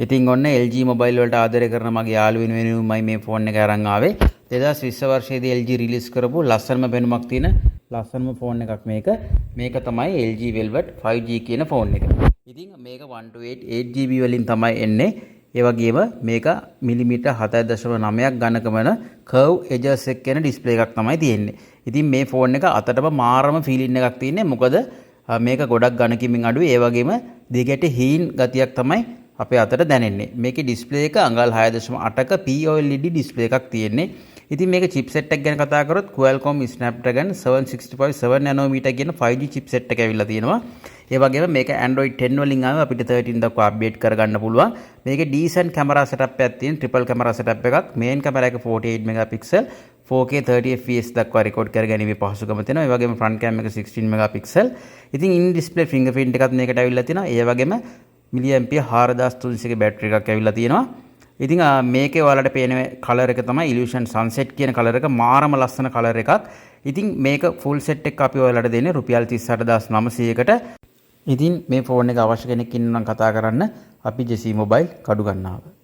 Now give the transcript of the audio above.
ඉතින් ඔන්න LG mobile වලට ආදරය කරන මගේ යාළුවෙනු වෙනුවෙන්මයි මේ ෆෝන් එක අරන් ආවේ. 2020 වර්ෂයේදී LG release කරපු ලස්සනම පෙනුමක් තියෙන ලස්සනම ෆෝන් එකක් මේක. මේක තමයි LG Velvet 5G කියන ෆෝන් එක. ඉතින් මේක 128 8 GB වලින් තමයි එන්නේ. ඒ වගේම මේක මිලිමීටර් 7.9ක් ඝනකම වන කර්ව් එජස් එක්ක එන ඩිස්ප්ලේ එකක් තමයි තියෙන්නේ. ඉතින් මේ ෆෝන් එක අතටම මාරම ෆීලින් එකක් තියෙන්නේ. මොකද මේක ගොඩක් ඝනකමින් අඩුයි. ඒ වගේම දිගට හීන් ගතියක් තමයි අපේ අතට දැනෙන්නේ. මේකේ ඩිස්ප්ලේ එක අඟල් 6.8ක POLED display එකක් තියෙන්නේ. ඉතින් මේක චිප්සෙට් එක ගැන කතා කරොත් Qualcomm Snapdragon 765 7 nanometer කියන 5G chipset එක ඇවිල්ලා තියෙනවා. ඒ වගේම මේක Android 10 වලින් ආව අපිට 13 දක්වා අප්ඩේට් කරගන්න පුළුවන්. මේකේ ඩීසන්ට් කැමරා සෙටප් එකක් තියෙන, ට්‍රිපල් කැමරා සෙටප් එකක්. මේන් කැමරා එක 48 මෙගාපික්සල්, 4K 30 fps දක්වා රෙකෝඩ් කරගැනීමේ පහසුකම තියෙනවා. ඒ වගේම ෆ්‍රන්ට් කැම් එක 16 මෙගාපික්සල්. ඉතින් ඉන් ඩිස්ප්ලේ ෆින්ගර්ප්‍රින්ට් එකත් මේකට ඇවිල්ලා තියෙනවා. ඒ වගේම මිලි ඇම්පියර් 4300 ක බැටරි එකක් ඇවිල්ලා තියෙනවා. ඉතින් මේකේ ඔයාලට පේන කලර් එක තමයි Illusion Sunset කියන කලර් එක. මාරම ලස්සන කලර් එකක්. ඉතින් මේක ෆුල් සෙට් එක අපි ඔයාලට දෙන්නේ රුපියල් 38,900කට. ඉතින් මේ ෆෝන් එක අවශ්‍ය කෙනෙක් ඉන්න නම් කතා කරන්න. අපි ජෙසී මොබයිල්, කඩුගන්නාව.